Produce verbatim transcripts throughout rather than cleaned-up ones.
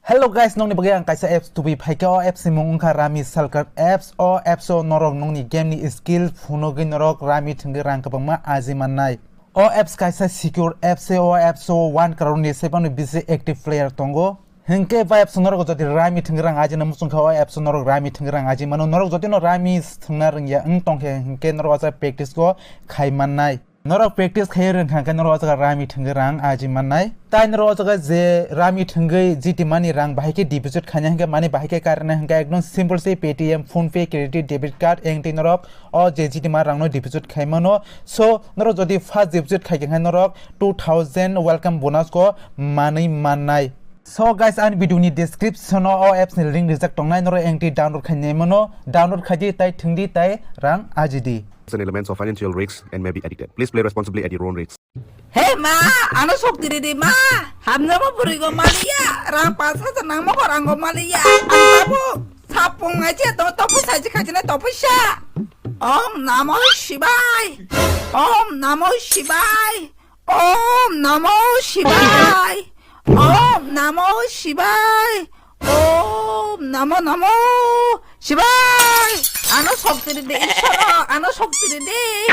Hello guys, nokni bagwi ang kaisa apps tubui phaikha. O apps ni mung wngkha Rummy Shortcut apps. O apps o norok nokni game ni skill phunugwi norok Rummy thwngwi rang kwbangma aji mannai. O apps kaisa secure apps se, o apps o one crore ni sebang ni bisi active player tongo. Hinkhe o apps o norok jodi Rummy thwngwi rang aji na muchung kha, o apps o norok Rummy thwngwi rang aji mano. Norok jodi no Rummy thwngna rwngya wng tongkhe, hinkhe norok o jaga practice go khai mannai. Norok practice khai rwngkha khe norok o jaga Rummy thwngwi rang aji mannai. Tai norok o jaga je Rummy thwngwi jiti mani rang bahai khe deposit khaina hinkhe mani bahai khe karina hinkhe ekdom simple se Paytm, PhonePe, credit, debit card, engti norok o je jiti ma rang no deposit khai mano. So norok jodi first deposit khai khe norok two thousand welcome bonus go manwi mannai. So guys, ani video ni description o o apps ni link rijak tongnai, norok engti download khai nai mano, download khai di tai thwng di tai rang aji di. Certain elements of financial risks and may be addicted. Please play responsibly at your own risk. He ma, ano sok tiri di ma, hamna mo buri go maliya, rang pas hajar nang mo go rang go maliya, ang tabu, sapung aja to, topu saji kajina topu sha. Om Namo Shivaya, Om Namo Shivaya, Om Namo Shivaya, Om Namo Shivaya, Om Namo Namo Shivaya. Ano sok tiri de, Ishwar, ano sok tiri de.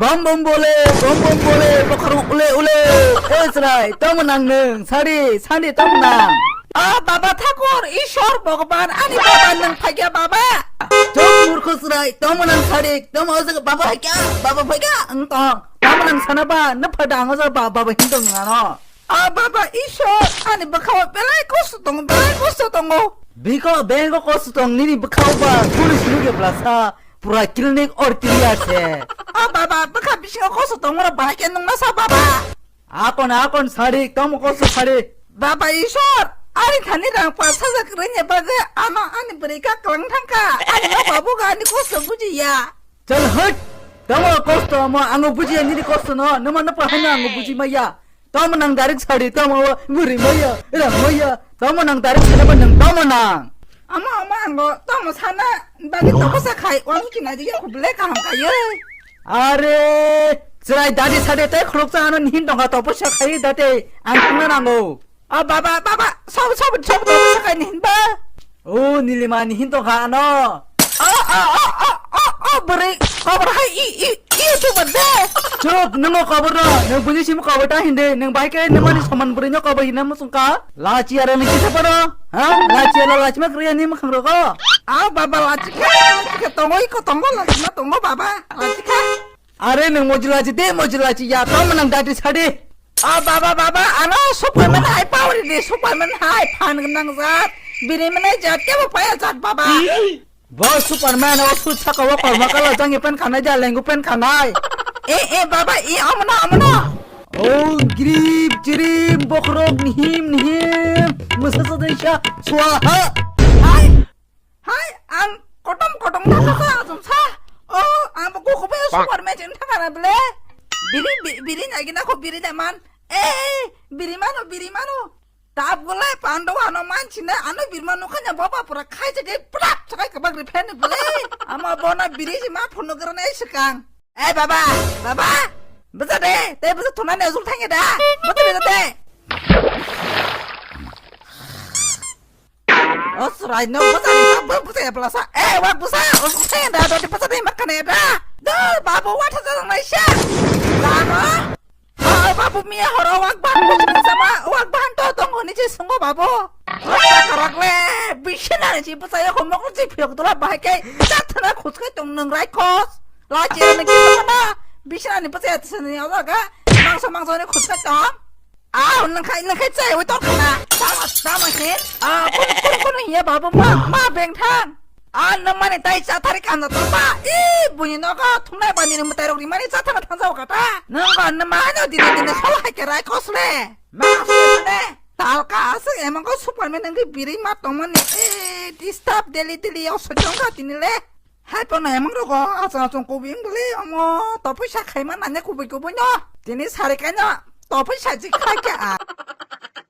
Bom bom bole, bom bom bole, bokhorok ule ule. E chwrai, tamo nang nwng, sadi, sadi tamo nang. O baba Thakur, Ishwar Bhagwan, ani baba nwng phaikya baba. Chok murkho chwrai, tamo nang sadi, tamo o jaga baba phaikya, baba phaikya, ang tong. Tamo nang sana ba, na phada ang o jaga ba, baba hintong nang ano. O baba Ishwar, ani bwkhao belai kosto tongo, belai kosto tongo. Biko bengo kosto tong nini bwkhao ba, police luge blasa, pura clinic or clear se. O baba, bwkha bisingo kosto tongmoro bahai khe nung masa baba. Akon, akon sadi, tamo kosto sadi. Baba Ishwar, ani thani rang pas hajar kwrwini bagwi ano ani bwrwi kha kwlang thangkha. Ani ma babu ga ani kosto bujiya. Chal hut! Tamo kosto mo, ango bujiya nini kosto no, numa napa hano ango buji maya. Tamo nang direct sadi, tamo buri maya, rang maya. Tamo nang direct sadi ba nang tamo nang. Ama, ama, ango, tamo sana, bagi toko sa khai, wang kina di, aku belai kaham kayo. Are, chwrai dadi sade te khuluk sa ano nihin tongkha topo sa khai date, ang tongna nango. O baba, baba, sob, sob, sob, sob, sakai ni hinba. O Nilima ni hin tongkha ano. O, o, o, o, o, o, bwrwi, kobor hai, i, i, i, YouTuber de. Chup, nungo kobor no, nung buji simu kobor ta hindi, nung bai ke nung mani soman bwrwi no kobor hina musung ka. Lachi ara ni kisa paro, ha? Lachi ara lachi ma kriya ni mukhang rogo. O baba, lachi khe, lachi khe, tongo, iko tongo, lachi ma tongo, baba, lachi khe. Are nung mojila ji de mojila ji ya tamo nang dati sadi. O baba, baba, ano Superman hai power di, Superman hai phan nang jat, biri mane jat ke bo paya jat baba. Bo Superman o su chaka o korma kala jangi pen khanai ja lengu pen khanai. E, e, baba, i amna, amna. O grip jirim bokrok nihim nihim musa sa swaha. Hai. Hai, ang kotom kotom na sa, asum sa. O, ang bo kukubai Superman jeng thangana bele. Biri, bi-, biri nagi na ko biri na man. Eh, biri mano, biri mano. Tap gulai pando ano man china, ano biri mano kanya baba pura khai jage prap sakai kabak ri phen bele. Ama bona biri si ma phunu garane sikang. Eh, baba, baba. Basa de, te basa thunane ujul thangya da. Basa de, basa de. O chwrai no bwsa ni bwsa ya bwsa. Eh, wa bwsa. O bwsa da doti bwsa dai makane da. Dol babu wa tha jang nai sha. Babu. O babu miya horo wak ban bwsa sama wak ban to tong ni je sungo babu. Bwsa karak le. Bisi na ni bwsa ya homok ji phiyok dola bahai kai. Chat na khus kai tong nang rai khos. La je ni ki na. Bisi na ni bwsa ya tsani ya ga. Mangso mangso ni khus kai tong. Aw, nang khai, nang khai chai, oi tor khana. Tama, tama khe. Ah, kono, kono, kono hiya babu ma, ma beng thang. Ah, nang mani tai cha thari kanda tong ba. I, buni nogo thumnai bani ni mutai rok rimani cha thana thang jao kata. Nang go, nang ma no dine, dine sol hai ke rai kosle. Ma kosle ne. Tal ka asuk emang ko Superman nang biri ma tong mani. Eh, disturb daily, daily, yo sojong ka tini le. Hai pono emang rogo, achung achung kubui wng bwle, omo, topui sa khaima nanya kubui kubui no. Tini sari kaino, topui sa jik khai khe a.